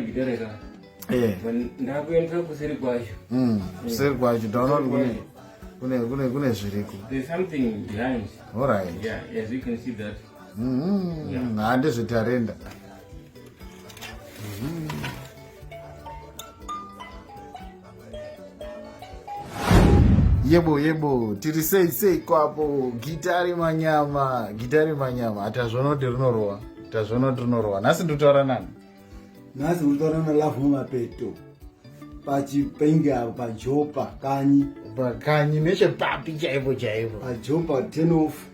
gitare ka Eh. Ndakuendesa kuseri kwacho. Kuseri kwacho taona kuti kune kune kune kune zviriko. There's something behind. All right. Yeah, as you can see that. Yeah. Handezvetarenda. Yebo yebo, tiri sei sei kwapo, gitari manyama, gitari manyama. Tazviona kuti rinorowa, tazviona kuti rinorowa. Nhasi ndikutaura nani? Nhasi ndikutaura naLove Mapeto pachipenge apo pajopa kanyi. Pakanyi nechepapi chaipo chaipo? Pajopa 10 off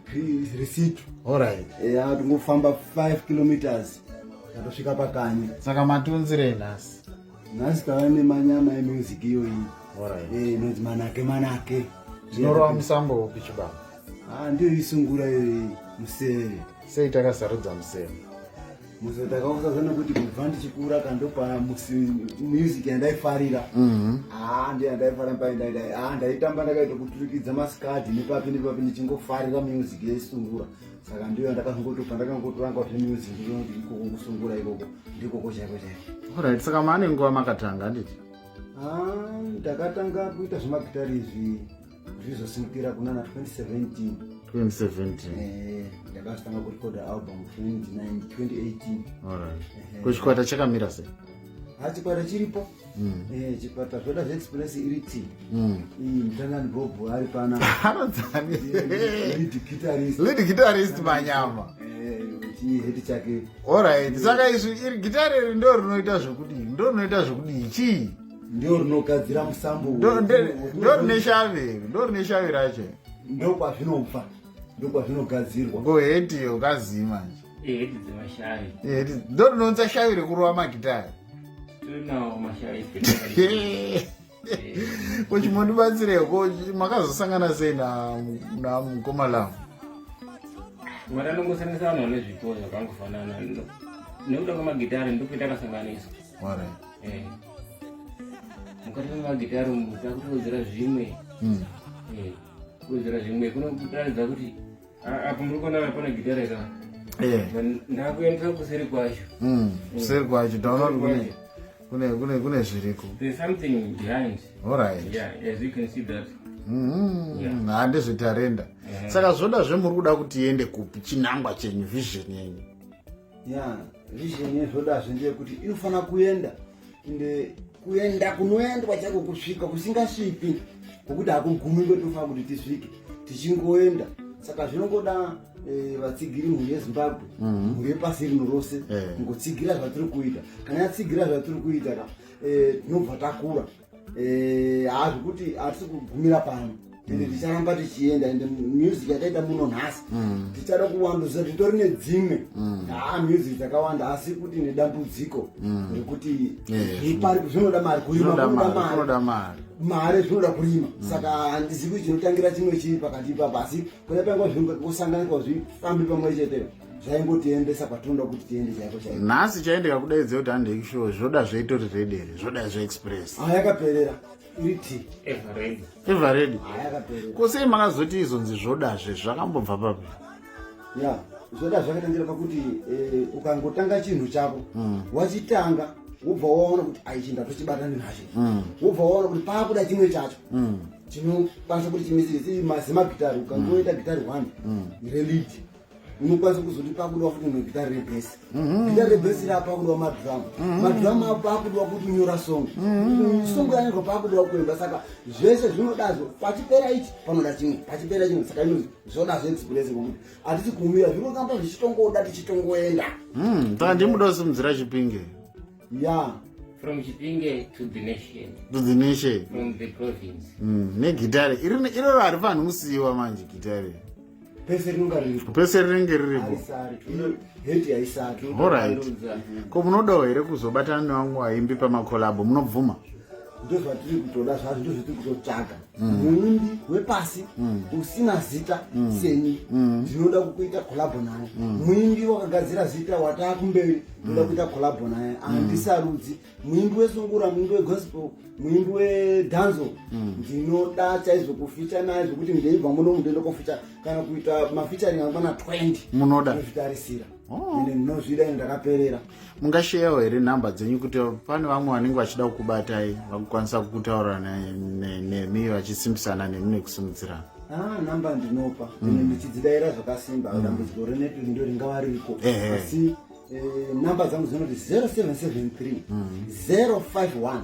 receipt. Alright. Eya, tingofamba 5 kilometers tatosvika pakanyi. Saka matunzirei nhasi? Nhasi tava nemanyama emusic iyoyi. Alright. Eh, inonzi manake manake. Tinorova musambo upi chibaba? Ah, ndiyo isungura iyoyi museve. Sei takasarudza museve? Museve takausarudza nekuti kubva ndichikura kandopa music yandaifarira. Ah, ndiyo yandaifarira pai ndaidai. Ah, ndaitamba ndakaita kuturikidza masikati nepapi nepapi ndichingofarira music yeisungura. Saka ndiyo yandakazongotopa ndakangotoranga kuti music ndinoti ikoko kusungura ikoko ndikoko chaiko chaiko. Alright, saka maane nguva makatanga handiti? Ah, ndakatanga kuita zvemagitari izvi zvizosimukira kunana 2017. 2017. Eh, ndakazotanga kurekoda album 2018. Alright. Ko chikwata chakamira sei? Ha, chikwata chiripo. Eh, chikwata zvoda zveexpress iri t. Iyi Mtangani Bob ari pana. Anodzani. Lead guitarist. Lead guitarist manyama. Eh, chiheti chake. Alright, saka izvi iri gitare iri ndo rinoita zvekudii? Ndo rinoita zvekudii? Chii? Ndio rinogadzira musambo. Ndo rine shavi, ndo rine shavi racho. Ndo kwazvinobva, ndo kwazvinogadzirwa. Go heti yo kazi manje. Heti dzemashavi. Heti ndo rinonza shavi rekurova magitare. Tinawo mashavi. Ko chimondibatsire ko makazosangana sei na mukoma Love? Mwari anongosanganisa vanhu vane zvipo zvakangofanana. Nekuda kwemagitare ndokuita akasanganiswa. Alright. Eh. Mukati memagitare umu takutowedzera zvimwe. Eh. Kuwedzera zvimwe kunokuratidza kuti apo muri kuona pane gitare ka. Eh. Ndakuendesa kuseri kwacho. Kuseri kwacho taona kuti kune kune kune kune zviriko. There's something behind. Alright. Yeah, as you can see that. Yeah. Handezvetarenda. Saka zvoda zvemuri kuda kuti iende kupi chinangwa chenyu vision yenyu? Yeah, vision yezvodazve ndeyekuti inofana kuenda ende kuenda kunoendwa chako kusvika kusingasvipi ngokuti hakugumi kwetinofanira kuti tisvike tichingoenda. Saka zvinongoda vatsigiri mhuri yeZimbabwe, mhuri yepasi rino rose kungotsigira zvatiri kuita. Kana yatsigira zvatiri kuita ka, tinobva takura. Hazvikuti hatisi kugumira pano, ende ticharamba tichienda. Ende music yataita muno nhasi tichada kuwanduza, titori nedzimwe music dzakawanda, asi kuti nedambudziko rekuti zvinoda mari kurima, kunoda mari, mari zvinoda kurima. Saka handizivi kuti chinotangira chimwe chii pakati ipapo, asi kuna panguva zvingosanganikwa zvifambi pamwe chete zvaingotiendesa kwatinoda kuti tiende chaiko chaiko. Nhasi chaendeka kudaidza kuti handei kushow, zvoda zveitori ready here? Zvoda zveexpress. Ah, yakaperera iri t Ever ready. Ever ready. Ah, yakaperera. Ko sei makazoti izonzi zvodazve zvakambobva papi? Ya, zvoda zvakatangira pakuti ukangotanga chinhu chako, wachitanga wobva waona kuti aichi ndatochibata nacho, wobva waona kuti paakuda chimwe chacho chinokwanisa kuti chimisire semagitari. Ukangoita gitari 1 relead, unokwanisa kuzoti pakudiwa futi imwe gitari rebhesi. Gitari rebhesi rapa pakudiwa madhuramu, madhuramu apo pakudiwa kuti unyora song, song yanyorwa pakudiwa kuimba. Saka zvese zvinodazvo, pachipera ichi panoda chimwe, pachipera chimwe. Saka inonzi zvoda zveexpress ngokuti hatisi kumira, zvinotamba zvichitongoda tichitongoenda. Saka ndimuda kusimudzira Chipinge. Ya. From Chipinge to the nation. To the nation. From the province. Negitare iroro harifanhi kusiyiwa manje gitare. Pese rinonga riripo. Pese rinenge riripo. Harisari. Heti haisari. Alright. Ko munodawo here kuzobatana nevamwe vaimbi pamakolabo, munobvuma? Ndozvatiri kutoda zvazvo, ndozvatiri kutotsvaga. Muimbi wepasi usina zita seni, ndinoda kukuita kolabo naye. Muimbi wakagadzira zita wataa kumberi, ndoda kuita kolabo naye. Handisarudzi muimbi wesungura, muimbi wegospel, muimbi wedancehall. Ndinoda chaizvo kuficha naye zvokuti ndeibva muno mundoenda koficha kana kuita mafeaturing angana 20. Munoda. Ndozvitarisira. Oh. Ende ndinozvida, ende ndakaperera. Mungasheyawo here nhamba dzenyu kuti pane vamwe vanenge vachida kukubatai vakukwanisa kutaura nemi vachisimbisana nemi nekusimudzirana? Ah, namba ndinopa ende ndichidzidaira zvakasimba. Dambudziko renetwork ndo ringava ririko, asi namba dzangu dzinoti 0773 051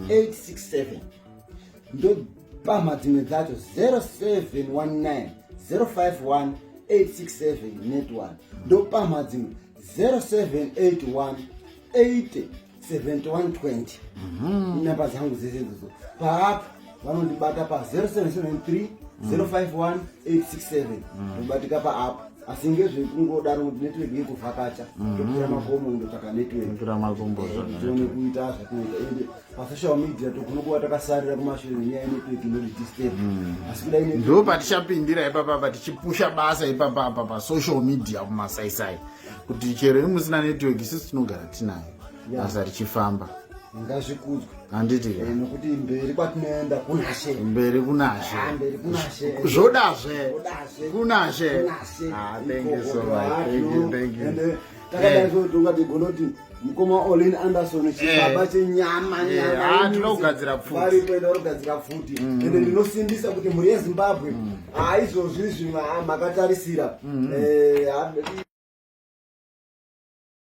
867. Ndopamha dzimwe dzacho 0719 051 867 net 1. Ndopamha dzimwe 0781 80 71 20. Namba dzangu dzese idzodzo. Paapo vanondibata pa 0773 051 867, ndobatika paapo. Asi ngezvekungodaro kuti network yekuvhakacha, tokwira makomo ndotsvaka network. Kwira makumbo. Tione kuita zvatinoita. Ende pasocial media togona kuva takasarira kumashure nenyaya yenetwork inotidisturb, asi kudai Ndo patichapindira ipapapa, tichipusha basa ipapapa pasocial media kumasaisai, kuti chero imusina network, isusu tinogara tinayo. Basa richifamba. Ngazvikudzwe. Handiti? Nokuti mberi kwatinoenda kunashe. Mberi kunashe. Ah, mberi kunashe. Zvodazve. Zvodazve. Kunashe. Kunashe. Ah, thank you so much, thank you, thank you. Ende takadai so tongati gonoti mukoma Olin Anderson, chibaba chenyama. Nyama Ah, yemusic. tinogadzira pfuti. Varipo, ende varikugadzira pfuti. Ende ndinosimbisa kuti mhuri yeZimbabwe, haizvozvi izvi makatarisira.